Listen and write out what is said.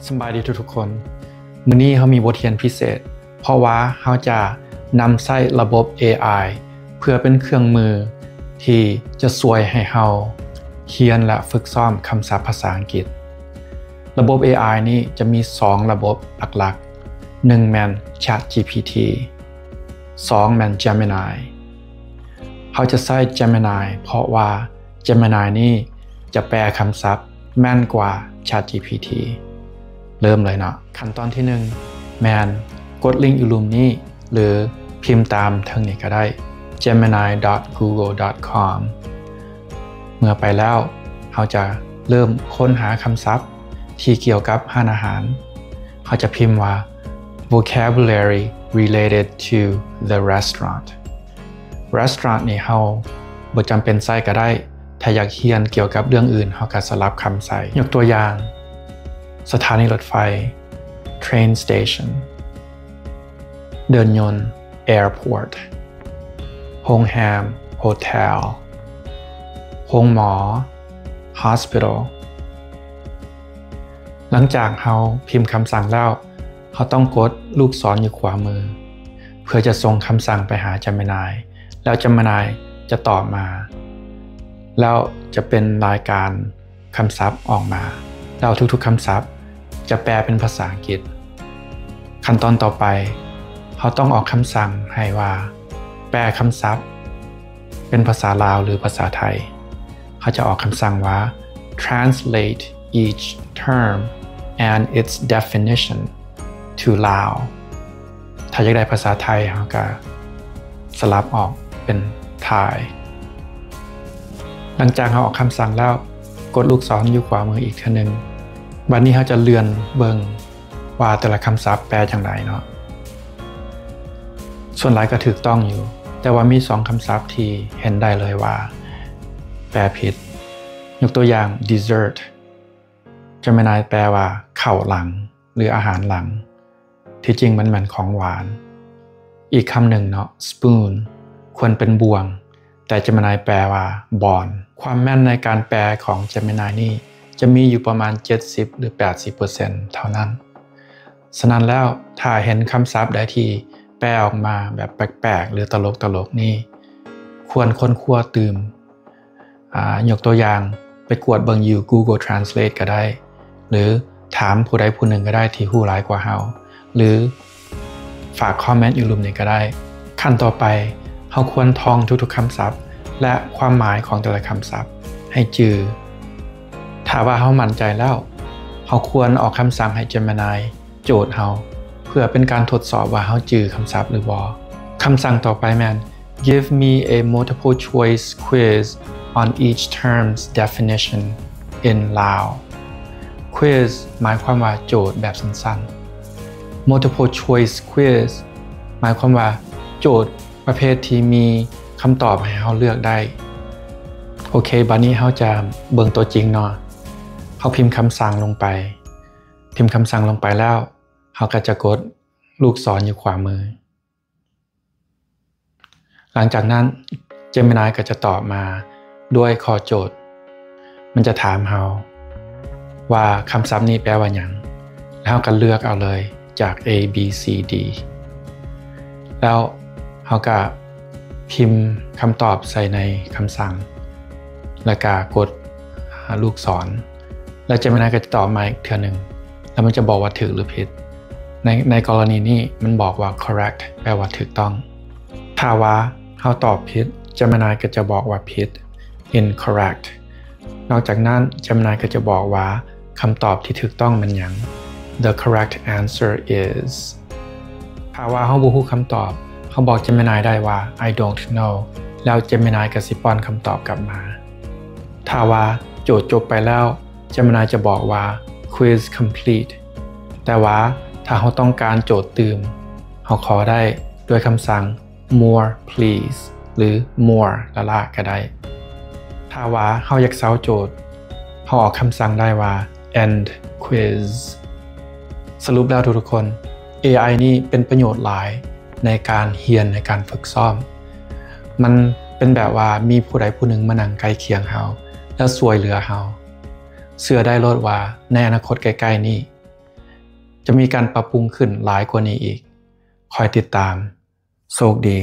ສະບາຍດີທຸກໆຄົນ. ມື້ນີ້ເຮົາມີບົດຮຽນພິເສດ ເພາະວ່າເຮົາຈະນຳໃຊ້ລະບົບ ເອໄອ ເພື່ອເປັນເຄື່ອງມືທີ່ຈະຊ່ວຍໃຫ້ເຮົາຮຽນ ແລະ ຝຶກຊ້ອມຄຳສັບພາສາອັງກິດ. ລະບົບ ເອໄອ ນີ້ຈະມີສອງລະບົບຫຼັກໆ, ໜຶ່ງແມ່ນ ChatGPT, ສອງແມ່ນ Gemini. ເຮົາຈະໃຊ້ Gemini ເພາະວ່າ Gemini ນີ້ຈະແປຄຳສັບແມ່ນກວ່າ ChatGPT. ເລີ່ມເລີຍເນາະ. ຂັ້ນຕອນທີໜຶ່ງແມ່ນກົດລິງຢູ່ລຸ່ມນີ້ ຫຼື ພິມຕາມເທິງນີ້ກໍໄດ້ gemini dot google dot com. ເມື່ອໄປແລ້ວ ເຮົາຈະເລີ່ມຄົ້ນຫາຄຳສັບທີ່ກ່ຽວກັບຮ້ານອາຫານ. ເຮົາຈະພິມວ່າ vocabulary related to the restaurant. Restaurant ນີ້ເຮົາບໍ່ຈຳເປັນໃຊ້ກໍໄດ້, ຖ້າຢາກຮຽນກ່ຽວກັບເລື່ອງອື່ນ ເຮົາກໍສະຫຼັບຄຳໃສ່. ຍົກຕົວຢ່າງ, ສະຖານີລົດໄຟ train station, ເດີ່ນຍົນ airport, ໂຮງແຮມ hotel, ໂຮງໝໍ hospital. ຫຼັງຈາກເຮົາພິມຄຳສັ່ງແລ້ວ, ເຮົາຕ້ອງກົດລູກສອນຢູ່ຂວາມື ເພື່ອຈະສົ່ງຄຳສັ່ງໄປຫາ Gemini ແລ້ວ Gemini ຈະຕອບມາ ແລ້ວຈະເປັນລາຍການຄຳສັບອອກມາ ແລ້ວທຸກໆຄຳສັບຈະແປເປັນພາສາອັງກິດ. ຂັ້ນຕອນຕໍ່ໄປ, ເຮົາຕ້ອງອອກຄຳສັ່ງໃຫ້ວ່າ ແປຄຳສັບເປັນພາສາລາວ ຫຼື ພາສາໄທ. ເຮົາຈະອອກຄຳສັ່ງວ່າ translate each term and its definition to Lao. ຖ້າຢາກໄດ້ພາສາໄທ, ເຮົາກໍສະຫຼັບອອກເປັນ Thai. ຫຼັງຈາກເຮົາອອກຄຳສັ່ງແລ້ວ, ກົດລູກສອນຢູ່ຂວາມືອີກເທື່ອໜຶ່ງ. ບັດນີ້ເຮົາຈະເລື່ອນເບິ່ງ ວ່າແຕ່ລະຄຳສັບແປຈັ່ງໃດເນາະ. ສ່ວນຫຼາຍກໍຖືກຕ້ອງຢູ່, ແຕ່ວ່າມີສອງຄຳສັບທີ່ເຫັນໄດ້ເລີຍວ່າແປຜິດ. ຍົກຕົວຢ່າງ dessert, Gemini ແປວ່າເຂົ້າຫຼັງ ຫຼື ອາຫານຫຼັງ, ທີ່ຈິງມັນແມ່ນຂອງຫວານ. ອີກຄຳໜຶ່ງເນາະ spoon, ຄວນເປັນບ່ວງ, ແຕ່ Gemini ແປວ່າບ່ອນ. ຄວາມແມ່ນໃນການແປຂອງ Gemini ນີ້ຈະມີຢູ່ປະມານເຈັດສິບ ຫຼື ແປດສິບເປີເຊັນເທົ່ານັ້ນ. ສະນັ້ນແລ້ວ, ຖ້າເຫັນຄຳສັບໃດທີ່ແປອອກມາແບບແປກໆ ຫຼື ຕະຫຼົກໆນີ້, ຄວນຄົ້ນຄວ້າຕື່ມ. ອາ, ຍົກຕົວຢ່າງ, ໄປກວດເບິ່ງຢູ່ Google Translate ກໍໄດ້, ຫຼື ຖາມຜູ້ໃດຜູ້ໜຶ່ງກໍໄດ້ທີ່ຮູ້ຫຼາຍກວ່າເຮົາ, ຫຼື ຝາກຄອມເມັນຢູ່ລຸ່ມນີ້ກໍໄດ້. ຂັ້ນຕໍ່ໄປ, ເຮົາຄວນທ່ອງທຸກໆຄຳສັບ ແລະ ຄວາມໝາຍຂອງແຕ່ລະຄຳສັບໃຫ້ຈື່. ຖ້າວ່າເຮົາໝັ້ນໃຈແລ້ວ, ເຮົາຄວນອອກຄຳສັ່ງໃຫ້ Gemini ໂຈດເຮົາ ເພື່ອເປັນການທົດສອບວ່າເຮົາຈື່ຄຳສັບຫຼືບໍ່. ຄຳສັ່ງຕໍ່ໄປແມ່ນ Give me a multiple choice quiz on each term's definition in Lao. Quiz ໝາຍຄວາມວ່າໂຈດແບບສັ້ນໆ. Multiple choice quiz ໝາຍຄວາມວ່າໂຈດປະເພດທີ່ມີຄຳຕອບໃຫ້ເຮົາເລືອກໄດ້. ໂອເຄ, ບັດນີ້ເຮົາຈະເບິ່ງຕົວຈິງເນາະ. ເຮົາພິມຄຳສັ່ງລົງໄປ. ພິມຄຳສັ່ງລົງໄປແລ້ວ, ເຮົາກໍຈະກົດລູກສອນຢູ່ຂວາມື. ຫຼັງຈາກນັ້ນ Gemini ກໍຈະຕອບມາດ້ວຍຂໍ້ໂຈດ. ມັນຈະຖາມເຮົາວ່າຄຳສັບນີ້ແປວ່າຫຍັງ, ແລ້ວເຮົາກໍເລືອກເອົາເລີຍຈາກ A B C D. ແລ້ວເຮົາກໍພິມຄຳຕອບໃສ່ໃນຄຳສັ່ງ ແລ້ວກໍກົດລູກສອນ. ແລ້ວ Gemini ກໍຈະຕອບມາອີກເທື່ອໜຶ່ງ ແລ້ວມັນຈະບອກວ່າຖືກຫຼືຜິດ. ໃນ, ໃນກໍລະນີນີ້ມັນບອກວ່າ correct ແປວ່າຖືກຕ້ອງ. ຖ້າວ່າເຮົາຕອບຜິດ Gemini ກໍຈະບອກວ່າຜິດ incorrect. ນອກຈາກນັ້ນ Gemini ກໍຈະບອກວ່າຄຳຕອບທີ່ຖືກຕ້ອງແມ່ນຫຍັງ. The correct answer is. ຖ້າວ່າເຮົາບໍ່ຮູ້ຄຳຕອບ, ເຮົາບອກ Gemini ໄດ້ວ່າ I don't know ແລ້ວ Gemini ກໍຊິປ້ອນຄຳຕອບກັບມາ. ຖ້າວ່າໂຈດຈົບໄປແລ້ວ Gemini ຈະບອກວ່າ Quiz complete. ແຕ່ວ່າຖ້າເຮົາຕ້ອງການໂຈດຕື່ມ, ເຮົາຂໍໄດ້ດ້ວຍຄຳສັ່ງ More please ຫຼື More ລ້າໆກໍໄດ້. ຖ້າວ່າເຮົາຢາກເຊົາໂຈດ, ເຮົາອອກຄຳສັ່ງໄດ້ວ່າ End quiz. ສະຫຼຸບແລ້ວທຸກໆຄົນ, ເອໄອນີ້ເປັນປະໂຫຍດຫຼາຍໃນການຮຽນ, ໃນການຝຶກຊ້ອມ. ມັນເປັນແບບວ່າມີຜູ້ໃດຜູ້ໜຶ່ງມານັ່ງໃກ້ຄຽງເຮົາ ແລ້ວຊ່ວຍເຫຼືອເຮົາ. ເຊື່ອໄດ້ໂລດວ່າໃນອະນາຄົດໃກ້ໆນີ້, ຈະມີການປັບປຸງຂຶ້ນຫຼາຍກວ່ານີ້ອີກ. ຄອຍຕິດຕາມ. ໂຊກດີ.